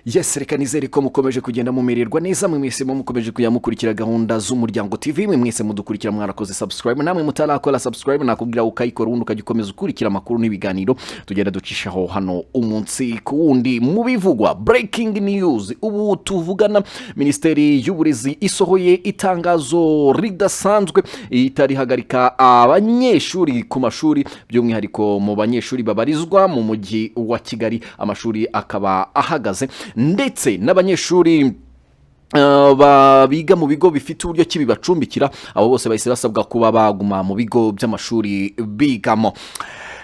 Yes, reka nizere ko mukomeje kugenda mumererwa neza mwe mwese mukomeje kujya mukurikira gahunda z'Umuryango TV. Mwe mwese mudukurikira, mwarakoze subscribe. Namwe mutarakora subscribe, nakubwira ukayikora, ubundi ukajya ukomeza ukurikira amakuru n'ibiganiro tugenda ducishaho hano umunsi ku wundi. Mu bivugwa, breaking news, ubu tuvugana Minisiteri y'Uburezi isohoye itangazo ridasanzwe itarihagarika abanyeshuri ku mashuri, by'umwihariko mu banyeshuri babarizwa mu Mujyi wa Kigali, amashuri akaba ahagaze, ndetse n'abanyeshuri biga mu bigo bifite uburyo ki bibacumbikira, abo bose bahise basabwa kuba baguma mu bigo by'amashuri bigamo.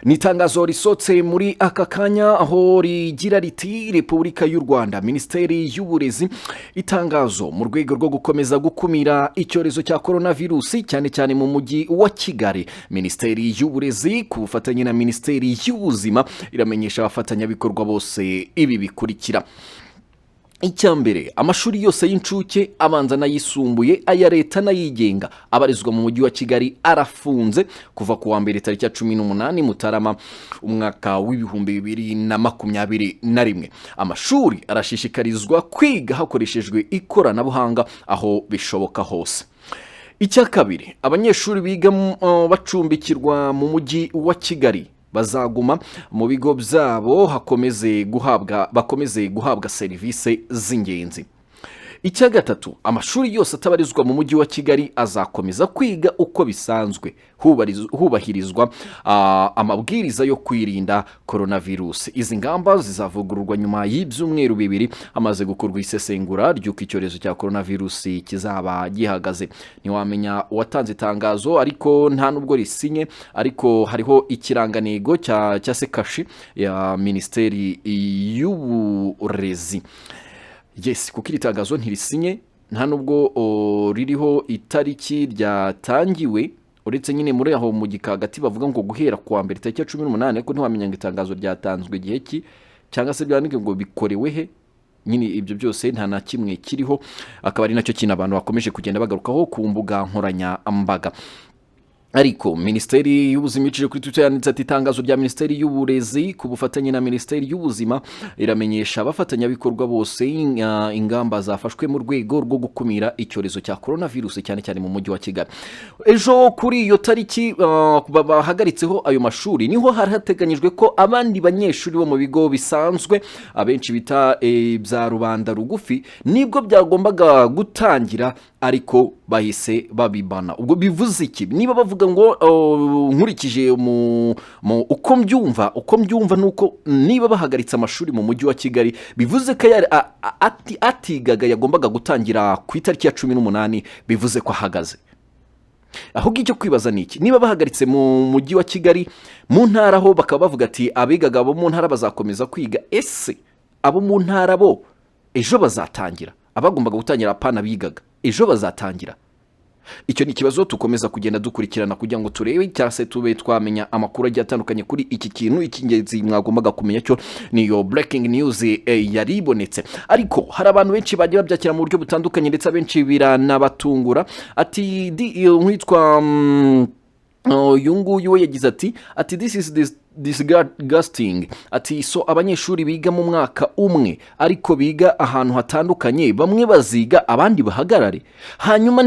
Ni itangazo risohotse muri aka kanya, aho rigira riti: "Repubulika y'u Rwanda, Minisiteri y'Uburezi, itangazo mu rwego rwo gukomeza gukumira icyorezo cya korona virusi, cyane cyane mu Mujyi wa Kigali. Minisiteri y'Uburezi ku bufatanye na Minisiteri y'Ubuzima iramenyesha abafatanyabikorwa bose ibi bikurikira: Icya mbere, amashuri yose y'incuke, abanza n'ayisumbuye, aya leta n'ayigenga abarizwa mu Mujyi wa Kigali arafunze kuva ku wa mbere tariki ya 18 Mutarama umwaka w'2021. Amashuri arashishikarizwa kwiga hakoreshejwe ikoranabuhanga aho bishoboka hose. Icya kabiri, abanyeshuri biga bacumbikirwa mu Mujyi wa Kigali bazaguma mu bigo byabo, hakomeze guhabwa bakomeze guhabwa serivisi z'ingenzi. Icya gatatu, amashuri yose atabarizwa mu Mujyi wa Kigali azakomeza kwiga uko bisanzwe, hubahirizwa amabwiriza yo kwirinda coronavirus. Izi ngamba zizavugururwa nyuma y'ibyumweru 2 hamaze gukorwa isesengura ry'uko icyorezo cya coronavirus kizaba gihagaze." Ntiwamenya uwatanze itangazo, ariko nta nubwo risinye, ariko hariho ikirangantego cya se kashe ya Minisiteri y'Uburezi. Yes, kuko iri tangazo ntirisinye, nta nubwo ririho itariki ryatangiwe, uretse nyine muri aho mu gika hagati bavuga ngo guhera kuwa mbere tariki ya 18, ariko ntiwamenya ngo itangazo ryatanzwe igihe ki, cyangwa se byandike ngo bikorewe he. Nyine ibyo byose nta na kimwe kiriho, akaba ari nacyo kintu abantu bakomeje kugenda bagarukaho ku mbuga nkoranyambaga. Ariko Minisiteri y'Ubuzima icishije kuri Twitter yanditse ati: "Itangazo rya Minisiteri y'Uburezi ku bufatanye na Minisiteri y'Ubuzima iramenyesha abafatanyabikorwa bose ingamba zafashwe mu rwego rwo gukumira icyorezo cya coronavirus, cyane cyane mu Mujyi wa Kigali." Ejo kuri iyo tariki bahagaritseho ayo mashuri, niho hari hateganyijwe ko abandi banyeshuri bo mu bigo bisanzwe, abenshi bita bya rubanda rugufi, nibwo byagombaga gutangira, ariko bahise babibana. Ubwo bivuze iki? Niba bavuga ngo nkurikije mu uko mbyumva ni uko niba bahagaritse amashuri mu Mujyi wa Kigali, bivuze ko yari atigaga yagombaga gutangira ku itariki ya 18, bivuze ko ahagaze. Ahubwo icyo kwibaza ni iki: niba bahagaritse mu Mujyi wa Kigali, mu ntara ho bakaba bavuga ati abigaga abo mu ntara bazakomeza kwiga, ese abo mu ntara bo ejo bazatangira? Abagombaga gutangira, apana bigaga, ejo bazatangira? Icyo ni ikibazo tukomeza kugenda dukurikirana kugira ngo turebe cyangwa se tube twamenya amakuru agiye atandukanye kuri iki kintu. Icy'ingenzi mwagombaga kumenya cyo niyo breaking news yari ibonetse, ariko hari abantu benshi bagiye babyakira mu buryo butandukanye, ndetse abenshi biranabatungura. Ati iyo nk'uwitwa uyu nguyu we yagize ati: "This is this disgusting." Ati: "So abanyeshuri biga mu mwaka umwe ariko biga ahantu hatandukanye, bamwe baziga abandi bahagarare, hanyuma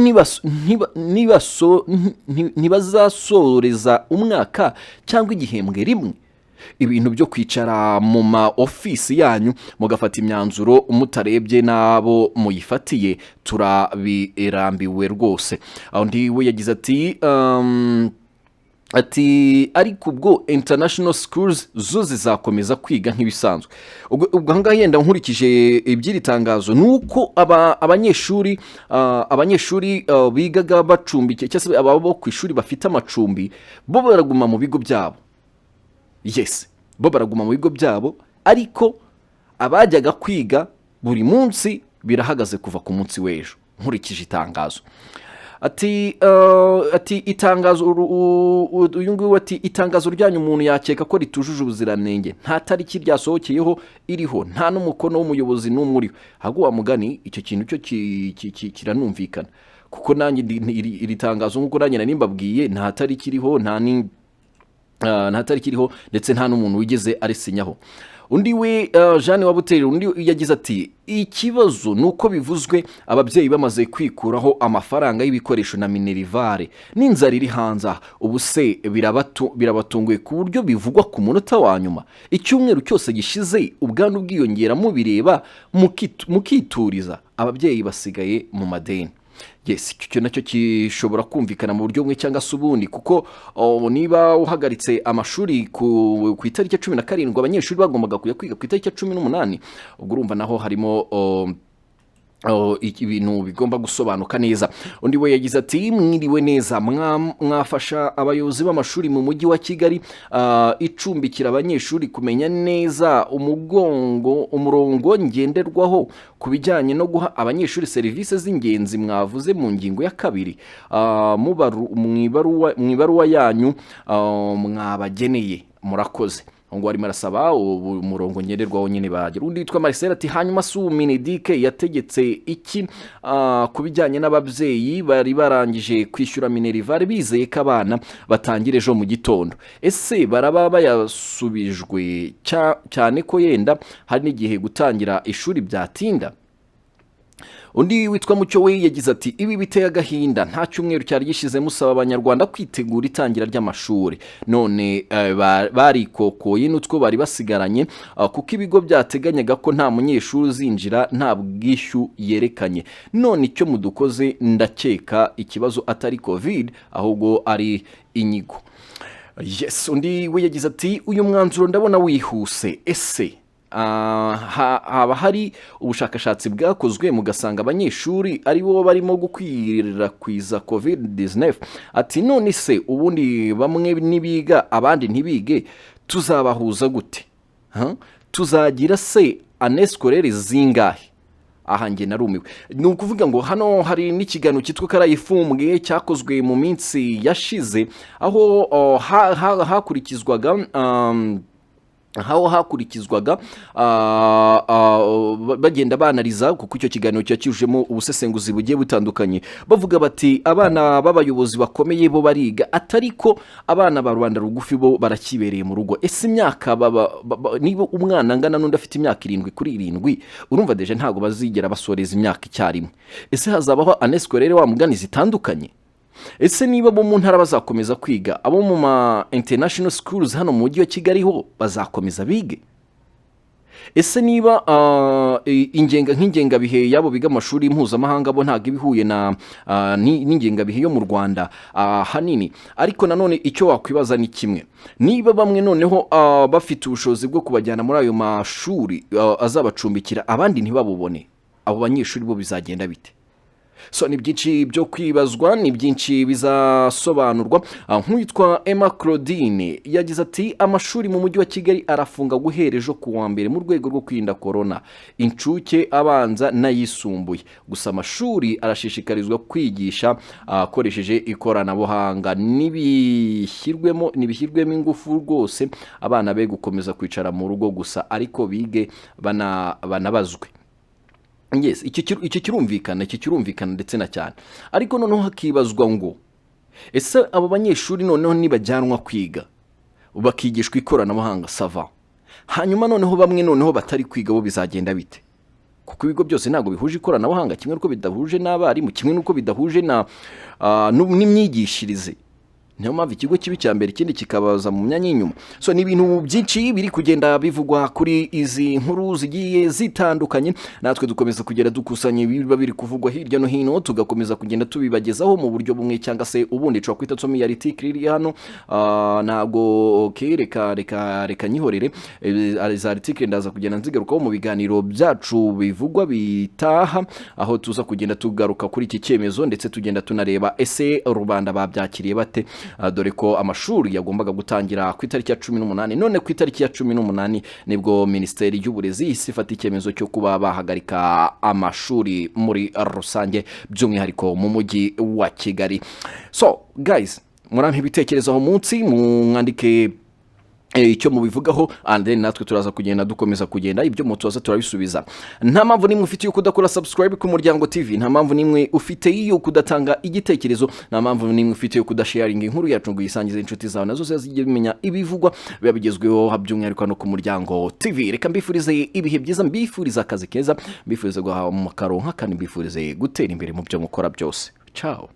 ntibazasoreza umwaka cyangwa igihembwe rimwe? Ibintu byo kwicara mu ma ofisi yanyu mugafata imyanzuro mutarebye n'abo muyifatiye, turabirambiwe rwose." Aho undi we yagize ati "Ariko ubwo international schools zo zizakomeza kwiga nk'ibisanzwe?" Ubwo ahangaha yenda nkurikije iby'iri tangazo ni uko abanyeshuri bigaga bacumbikiye, cyangwa se aba bo ku ishuri bafite amacumbi, bo baraguma mu bigo byabo. Yes, bo baraguma mu bigo byabo, ariko abajyaga kwiga buri munsi birahagaze kuva ku munsi w'ejo nkurikije itangazo. Ati itangazo uyu nguyu ati: "Itangazo ryanyu umuntu yakeka ko ritujuje ubuziranenge. Nta tariki ryasohokeyeho iriho, nta n'umukono w'umuyobozi n'umwe uriho." Ahubwo wa mugani icyo kintu cyo kiranumvikana, kuko nanjye iri tangazo, nk'uko nanjye nari mbabwiye, nta tariki iriho, nta ni Nta tariki iriho, ndetse nta n'umuntu wigeze arisinyaho. Undi we, Jeanne Wabuteri, undi yagize ati: "Ikibazo ni uko bivuzwe ababyeyi bamaze kwikuraho amafaranga y'ibikoresho na minerval, n'inzara iri hanze aha. Ubu se birabatunguye ku buryo bivugwa ku munota wa nyuma? Icyumweru cyose gishize ubwandu bwiyongera mubireba, mukituriza, ababyeyi basigaye mu madeni." Yes, icyo nacyo gishobora kumvikana mu buryo bumwe cyangwa se ubundi, kuko niba uhagaritse amashuri ku itariki ya 17, abanyeshuri bagombaga kujya kwiga ku itariki ya 18, ubwo urumva naho harimo ibintu bigomba gusobanuka neza. Undi we yagize ati: "Mwiriwe neza, mwafasha abayobozi b'amashuri mu mujyi wa Kigali icumbikira abanyeshuri kumenya neza umugongo umurongo ngenderwaho ku bijyanye no guha abanyeshuri serivisi z'ingenzi mwavuze mu ngingo ya kabiri mu ibaruwa yanyu mwabageneye. Murakoze." Ngo arimo arasaba ubu umurongo ngenderwaho nyine bagira. Undi witwa Marcel ati: "Hanyuma si ubu MINEDUC yategetse iki ku bijyanye n'ababyeyi bari barangije kwishyura minerval bizeye ko abana batangira ejo mu gitondo? Ese baraba bayasubijwe, cyane ko yenda hari n'igihe gutangira ishuri byatinda?" Undi witwa Mucyo we yagize ati: "Ibi biteye agahinda. Nta cyumweru cyari gishize musaba Abanyarwanda kwitegura itangira ry'amashuri, none barikokoye n'utwo bari basigaranye, kuko ibigo byateganyaga ko nta munyeshuri uzinjira nta bwishyu yerekanye. None icyo mudukoze, ndakeka ikibazo atari COVID ahubwo ari inyigo." Yes, undi we yagize ati: "Uyu mwanzuro ndabona wihuse. Ese haba hari ubushakashatsi bwakozwe mugasanga abanyeshuri ari bo barimo gukwirakwiza COVID 19?" Ati: "None se ubundi bamwe nibiga abandi ntibige, tuzabahuza gute? Ha? Tuzagira se année scolaire zingahe?" Aha njye narumiwe. Ni ukuvuga ngo hano hari n'ikiganiro cyitwa Karayifumbwe cyakozwe mu minsi yashize, aho hakurikizwaga bagenda banariza, kuko icyo kiganiro kiba cyujemo ubusesenguzi bugiye butandukanye, bavuga bati abana b'abayobozi bakomeye bo bariga, atari ko abana ba rubanda rugufi bo barakibereye mu rugo. Ese imyaka baba, niba umwana angana n'undi afite imyaka 7 kuri 7, urumva déjà ntabwo bazigera basoreza imyaka icyarimwe. Ese hazabaho année scolaire wa mugani zitandukanye? Ese niba abo mu ntara bazakomeza kwiga, abo mu ma international schools hano mu mujyi wa Kigali ho bazakomeza bige? Ese niba nk'ingengabihe y'abo biga amashuri mpuzamahanga bo ntabwo iba ihuye na n'ingengabihe yo mu Rwanda ahanini? Ariko nanone icyo wakwibaza ni kimwe: niba bamwe noneho bafite ubushobozi bwo kubajyana muri ayo mashuri azabacumbikira, abandi ntibabubone, abo banyeshuri bo bizagenda bite? So ni byinshi byo kwibazwa, ni byinshi bizasobanurwa. Nk'uwitwa Emma Claudine yagize ati: "Amashuri mu mujyi wa Kigali arafunga guhera ejo ku wa mbere mu rwego rwo kwirinda korona, incuke, abanza n'ayisumbuye. Gusa amashuri arashishikarizwa kwigisha akoresheje ikoranabuhanga. Nibishyirwemo ingufu rwose, abana be gukomeza kwicara mu rugo gusa, ariko bige banabazwe." Yes, icyo kirumvikana ndetse na cyane. Ariko noneho hakibazwa ngo ese abo banyeshuri noneho nibajyanwa kwiga bakigishwa ikoranabuhanga, ça va, hanyuma noneho bamwe noneho batari kwiga bo bizagenda bite? Kuko ibigo byose ntabwo bihuje ikoranabuhanga kimwe n'uko bidahuje n'abarimu, kimwe n'uko bidahuje n'imyigishirize. Niyo mpamvu ikigo kiba icya mbere, ikindi kikabaza mu myanya y'inyuma. So ni ibintu byinshi biri kugenda bivugwa kuri izi nkuru zigiye zitandukanye. Natwe dukomeza kugenda dukusanya ibiba biri kuvugwa hirya no hino, tugakomeza kugenda tubibagezaho mu buryo bumwe cyangwa se ubundi. Nshobora kwita nsoma iyi article iri hano, ntabwo, okay, reka nyihorere. Izi article ndaza kugenda nzigarukaho mu biganiro byacu bivugwa bitaha, aho tuza kugenda tugaruka kuri iki cyemezo, ndetse tugenda tunareba ese rubanda babyakiriye bate. Dore ko amashuri yagombaga gutangira ku itariki ya 18, none ku itariki ya 18 nibwo Minisiteri y'Uburezi ihise ifata icyemezo cyo kuba bahagarika amashuri muri rusange, by'umwihariko mu mujyi wa Kigali. So guys, murampa ibitekerezo aho munsi, mwandike. Icyo mubivugaho, and then natwe turaza kugenda dukomeza kugenda ibyo mutubaza turabisubiza. Nta mpamvu n'imwe ufite yo kudakora subscribe ku Muryango TV, nta mpamvu n'imwe ufite yo kudatanga igitekerezo, nta mpamvu n'imwe ufite yo kudasharinga inkuru yacu ngo uyisangize inshuti zawe, nazo zijye bimenya ibivugwa biba bigezweho, by'umwihariko hano ku Muryango TV. Reka mbifurize ibihe byiza, mbifurize akazi keza, mbifurize guhaha mu karonka, kandi mbifurize gutera imbere mu byo mukora byose. Ciao.